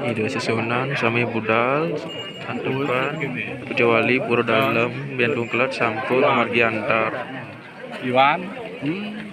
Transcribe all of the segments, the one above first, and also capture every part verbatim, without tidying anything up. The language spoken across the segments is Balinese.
Ida sesuhunan sami budal, santukan, Puja Wali, Pura Dalem, Bian Tungkelat, sampun amargi antar. Iwan. Hmm.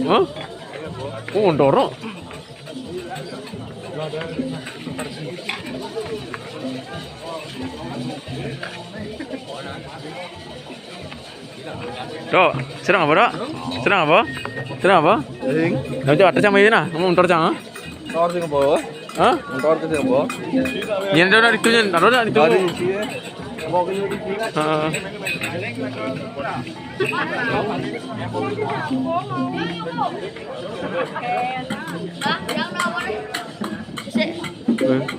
Hah? Oh, ndoro. Dok, sedang apa, Dok? Sedang apa? Sedang apa? Sing. Nah, coba, cang, mana? Kamu motor, cang, ah? Motor sing apa? Hah? Motor ke sing apa? Yang ada, ada itu, yang ada, ada itu. Ada isi, ya. Mau ke sini. Heeh.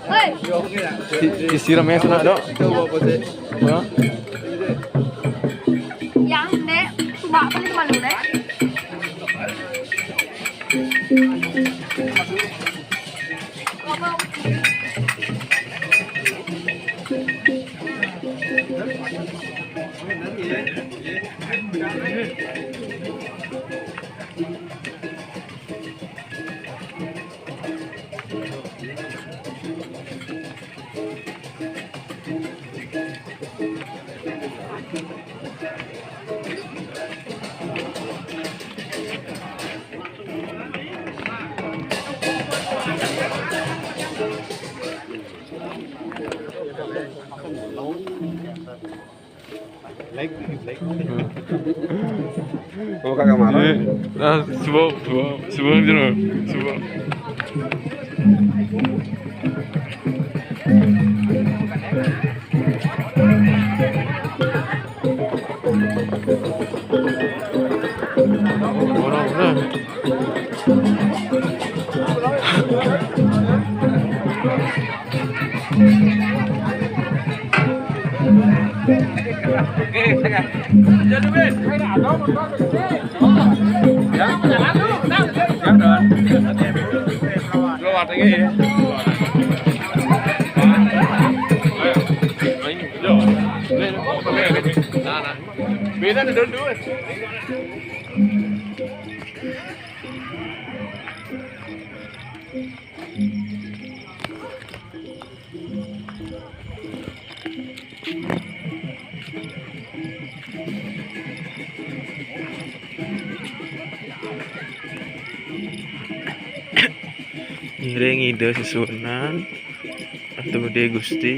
Eh. Di-, disiram ya, kena, Dok. Coba, apa sih? Ya. Yang nek, coba apa nih, malu, nek? Like, like. Kamu kagak marah? Iya. Ah, sebab, sebab, sebab gitu loh. Sebab. Orang, orang. Beda nih, dulu. Ngiring Ida sesuhunan, Ratu Gedé Gusti.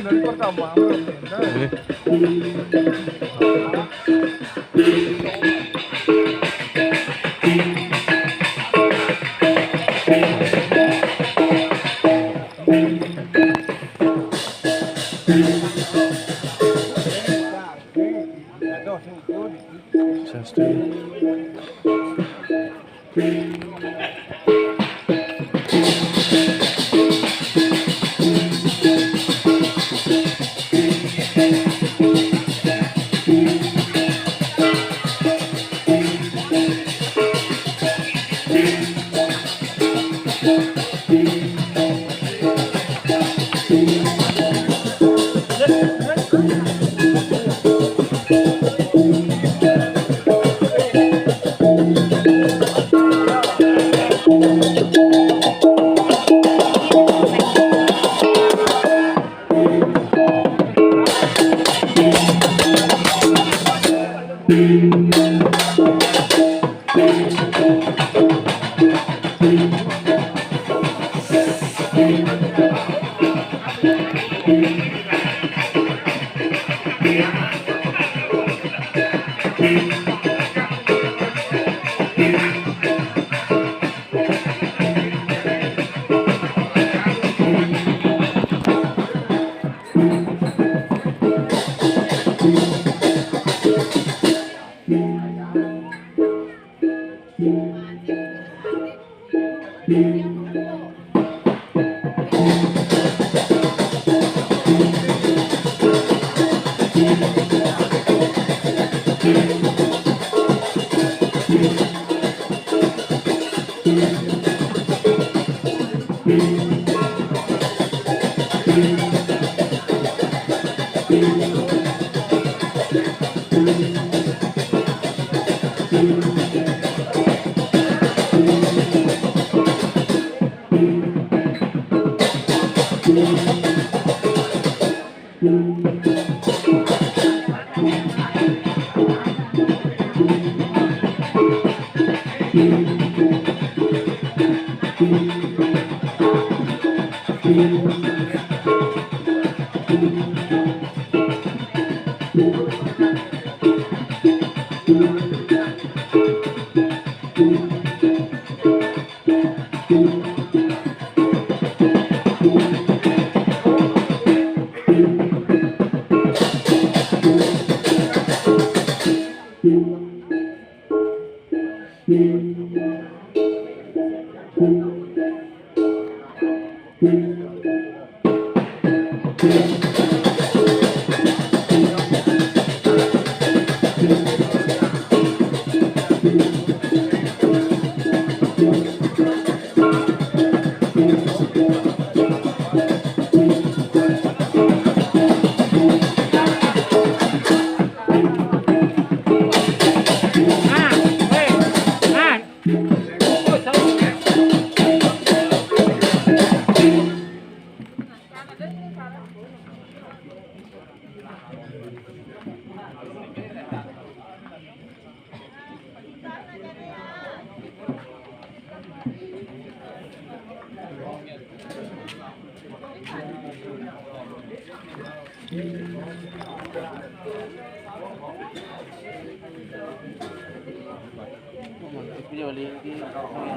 Pertama,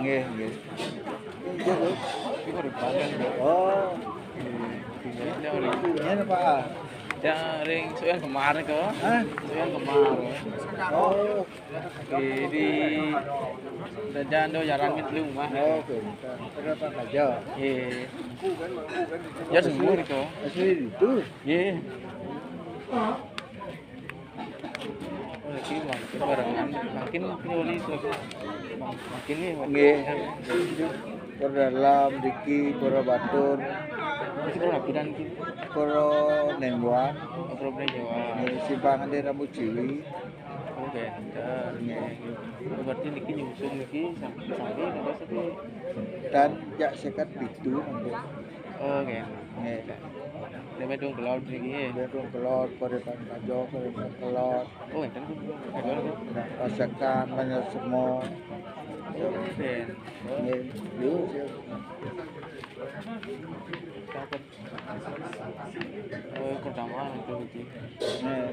Nggih, nggih. Nggih, Bu. Oh. Ngene, Pak. Ya, ring suyan kemarin kok. Hah? Suyan kemarin. Oh. Di, di Raja Ando Jaran Mit Lung, Pak. Oh, oke. Berapa saja? Iya. Ya, semua itu. Asli itu. Iya. Oh, iki makin barengan, makin nyoli terus. Makin nih, makin. Nggih. Para dalam, riki, para batur. Iki para rapidan iki. Para nemboan. Oh, para nemboan. Nggih, simpang ade rambut ciwi. Oh, genter. Nggih. Oh, berarti niki nyusun niki sampai, sampai terus iki. Dan jak seket pitu mungkin. Oh, nggih. Nggih. Dia medung kelor niki, nggih. Medung kelor, korepan kajo, korepan kelor. Oh, enten. Nah, rasakan banyak semua. Oh, enten. Nggih, dulu sih. Eh, pertama itu, itu. Nah.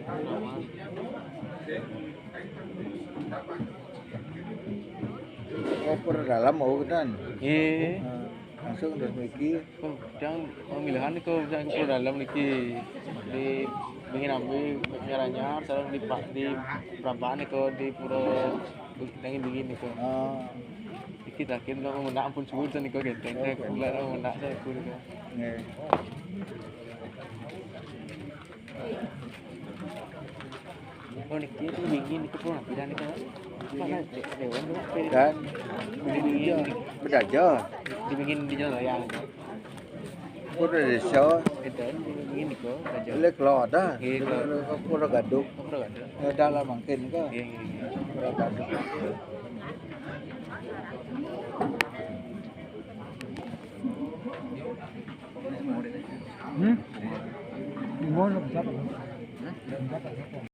Oh, per dalam mau kan? Iya. Nah, langsung terus mriki. Oh, yang pemilihan itu yang per dalam niki di pingin ambil nyaranya, sekarang di Pak, di Prapan itu, di Pura Tengin Dingin itu. Oh. Iki terakhir lo mendak ampun suwun niku genteng. Oh, genteng. Lah mendak saya pun itu. Nggih. Oh, niki itu dingin itu pun, tidak niku. Mana de-, dewan tuh, Pak? Dan dingin, bedaja. Di dingin di jalan ya. Pura desa. Itu dingin niku, bedaja. Lek lo ada. Nggih, kalau Pura Gadung. Pura Gadung. Ya, dalam mungkin ke. Nggih, nggih, nggih. Pura Gadung. Hmm? Ngono bisa.